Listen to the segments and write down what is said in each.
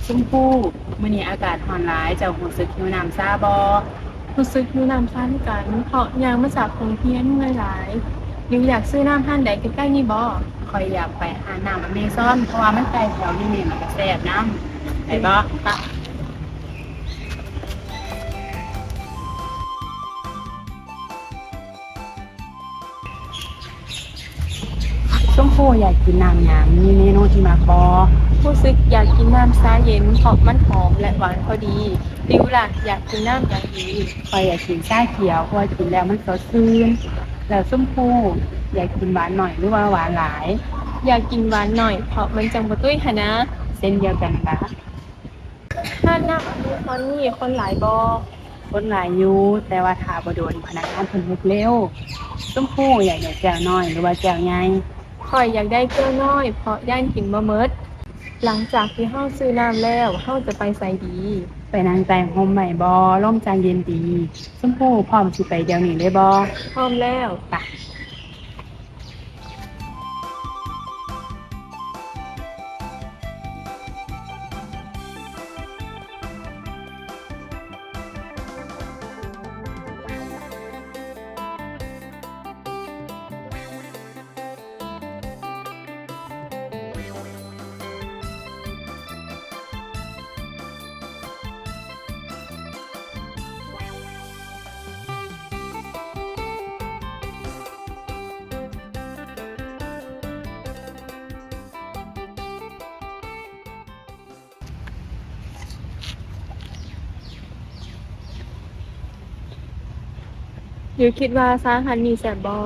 ຊົມພູ, ມື້ນີ້ອາກາດຮ້ອນຫຼາຍ, ເຈົ້າຮູ້ສຶກຫິວນ້ຳຊາບໍ່? ຮູ້ສຶກຫິວນ້ຳຊາຄືກັນ ເພາະຍ່າງມາຈາກໂຮງຮຽນເມື່ອຍຫຼາຍ. ລິວຢາກຊື້ນ້ຳຮ້ານໃດໃກ້ໆນີ້ບໍ່? ຂ້ອຍຢາກໄປຮ້ານນ້ຳອະເມຊອນ ເພາະວ່າມັນໃກ້ແຖວນີ້ ແລ້ວກໍແຊບນຳ. ໄປບໍ່? ໄປ. ຊົມພູຢາກກິນນ້ຳຫຍັງ? ມີເມນູທີ່ມັກບໍ່? ຮູ້ສຶກຢາກກິນນ້ຳຊາເຢັນ ເພາະມັນຫອມ ແລະ ຫວານພໍດີ. ລິວລະ ຢາກກິນນ້ຳຫຍັງດີ? ຂ້ອຍຢາກກິນຊາຂຽວ ເພາະວ່າກິນແລ້ວມັນສົດຊື່ນ. ແລ້ວຊົມພູຢາກກິນຫວານໜ້ອຍ ຫຼືວ່າຫວານຫຼາຍ? ຢາກກິນຫວານໜ້ອຍ ເພາະມັນຈັ່ງບໍ່ຕຸ້ຍຫັ້ນນາ. ເຊັ່ນດຽວກັນລະ. ຮ້ານນ້ຳອະເມຊອນນີ້ຄົນຫຼາຍບໍ່? ຄົນຫຼາຍຢູ່, ແຕ່ວ່າຖ້າບໍ່ດົນພະນັກງານເພິ່ນເຮັດເລັວ. ຊົມພູຢາກໄດ້ແກ້ວນ້ອຍ ຫຼືວ່າແກ້ວໃຫຍ່? ຂ້ອຍຢາກໄດ້ແກ້ວນ້ອຍ ເພາະຢ້ານກິນບໍ່ໝົດ. ຫຼັງຈາກທີ່ເຮົາຊື້ນ້ຳແລ້ວ ເຮົາຈະໄປໃສດີ? ໄປນັ່ງໃຕ້ຮົ່ມໄມ້ບໍ່? ລົມຈະເຢັນດີ. ຊົມພູພ້ອມຊິໄປດຽວນີ້ເລີຍບໍ່? ພ້ອມແລ້ວ. ໄປ. ຢູ່ຄິດວ່າຊາຮ້ານນີ້ແຊບບໍ່?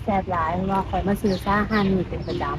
ແຊບຫຼາຍ, ເພາະວ່າຂ້ອຍມາຊື້ຊາຮ້ານນີ້ເປັນປະຈຳ.